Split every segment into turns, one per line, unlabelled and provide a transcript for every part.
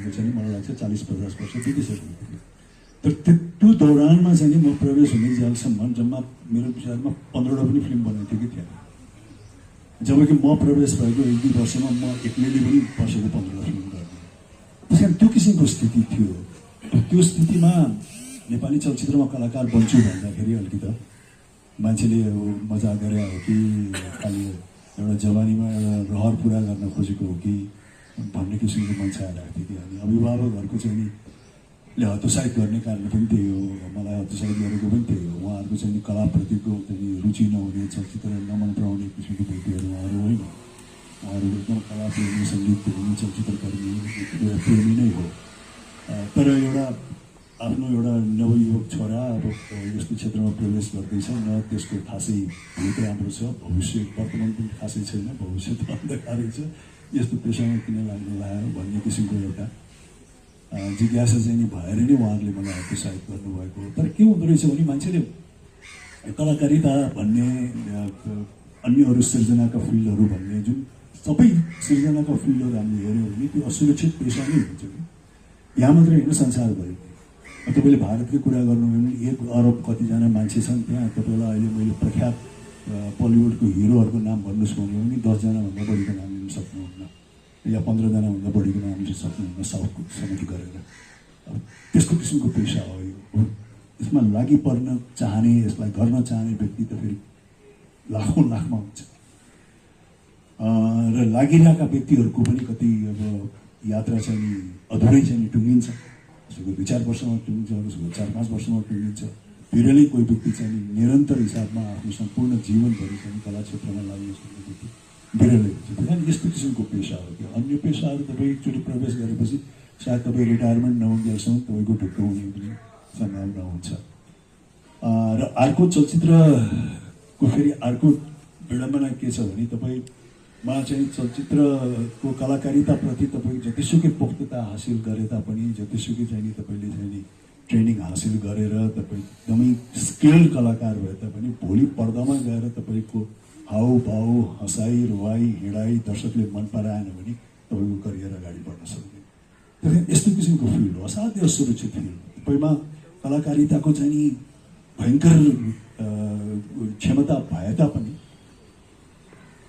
भनेको चाहिँ मलाई लाग्छ 40-50 वर्ष बितिसकेको थियो। तर त्यो दौरानमा चाहिँ नि म प्रवेश हुने जेलसम्म जम्मा मेरो विचारमा 15वटा पनि फिल्म बनाएको थियो कि थिएन। जबकि म प्रवेश भएको 1-2 वर्षमा म एक्लैले पनि वर्षको 15वटा फिल्म गर्ने। त्यस कारण त्यो किसिमको स्थिति थियो। त्यो स्थितिमा नेपाली चलचित्रमा कलाकार बन्छु भन्दाखेरि अलिकति मान्छेले मजाक गरे हो कि खालि एउटा जवानीमा एउटा रहर पुरा गर्न खोजेको हो कि भन्ने किसिमको मान्छे आइरहेको थियो कि। अनि अभिभावकहरूको चाहिँ नि हतोत्साहित गर्ने कारण पनि त्यही हो, मलाई हतोत्साहित गरेको पनि त्यही हो। उहाँहरूको चाहिँ नि कलाप्रतिको चाहिँ रुचि नहुने, चलचित्र नमन पराउने किसिमको व्यक्तिहरू उहाँहरू होइन। उहाँहरू एकदम कलाप्रेमी, सङ्गीत प्रेमी, चलचित्रकर्मी प्रेमी नै हो। तर एउटा आफ्नो एउटा नवयुवक छोरा अब यस्तो क्षेत्रमा प्रवेश गर्दैछ, न त्यसको खासै भूत राम्रो छ, भविष्य वर्तमान पनि खासै छैन, भविष्य त अन्धकारै छ, यस्तो पेसामा किन लाग्नु लाग्यो भन्ने किसिमको एउटा जिज्ञासा चाहिँ नि भएर नै उहाँहरूले मलाई हतोत्साहित गर्नुभएको हो। तर के हुँदो रहेछ भने मान्छेले कलाकारिता भन्ने अन्य अरू सिर्जनाका फिल्डहरू भन्ने जुन सबै सिर्जनाका फिल्डहरू हामीले हेऱ्यौँ भने त्यो असुरक्षित पेसा नै हुन्छ कि। यहाँ मात्रै होइन, संसारभरि। तपाईँले भारतकै कुरा गर्नुभयो भने 1 अरब कतिजना मान्छे छन् त्यहाँ। तपाईँलाई अहिले मैले प्रख्यात बलिउडको हिरोहरूको नाम भन्नुहोस् भन्यो भने 10 जनाभन्दा बढीको नाम लिन सक्नुहुन्न, या 15 जनाभन्दा बढीको नाम लिन सक्नुहुन्न साउथको समिति गरेर। अब त्यस्तो किसिमको पेसा हो यो। यसमा लागि पर्न चाहने, यसलाई गर्न चाहने व्यक्ति त फेरि लाखौँ लाखमा हुन्छ। र लागिरहेका व्यक्तिहरूको पनि कति अब यात्रा चाहिँ नि अधुरै चाहिँ नि टुङ्गिन्छ। कसैको 2-4 वर्षमा टुङ्गिन्छ, कसैको 4-5 वर्षमा टुङ्गिन्छ। बिरलै कोही व्यक्ति चाहिँ नि निरन्तर हिसाबमा आफ्नो सम्पूर्ण जीवनभरि चाहिँ कला क्षेत्रमा लाग्न सक्ने व्यक्ति बिरलै हुन्छ। त्यही कारण यस्तो किसिमको पेसा हो कि। अन्य पेसाहरू तपाईँ एकचोटि प्रवेश गरेपछि सायद तपाईँ रिटायरमेन्ट नहुन्जेलसम्म तपाईँको ढुक्क हुने पनि सम्भावना हुन्छ। र अर्को चलचित्रको फेरि अर्को विडम्बना के छ भने तपाईँमा चाहिँ चलचित्रको कलाकारिताप्रति तपाईँ जतिसुकै पोख्तता हासिल गरे तापनि, जतिसुकै चाहिँ नि तपाईँले चाहिँ नि ट्रेनिङ हासिल गरेर तपाईँ एकदमै स्किल्ड कलाकार भए तापनि भोलि पर्दामा गएर तपाईँको हाउभाउ, हँसाइ, रुवाई, हिँडाइ दर्शकले मन पराएन भने तपाईँको करियर अगाडि बढ्न सक्दैन। त्यही यस्तो किसिमको फिल्ड हो, असाध्यै असुरक्षित फिल्ड। तपाईँमा कलाकारिताको चाहिँ नि भयङ्कर क्षमता भए तापनि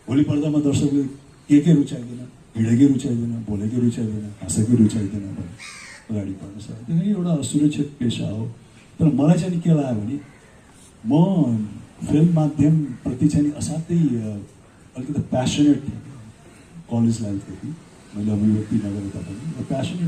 भोलि पर्दामा दर्शकले के रुचाइदैन, हिँडेकै रुचाइदैन, बोलेकै रुचाइदैन, हाँसेकै रुचाइदैन भने अगाडि बढ्न सक्दैन। एउटा असुरक्षित पेसा हो। तर मलाई चाहिँ के लाग्यो भने म फिल्म माध्यमप्रति चाहिँ असाध्यै अलिकति प्यासनेट थिएँ कलेज लाइफदेखि। मैले अभिव्यक्ति नगरे तापनि प्यासनेट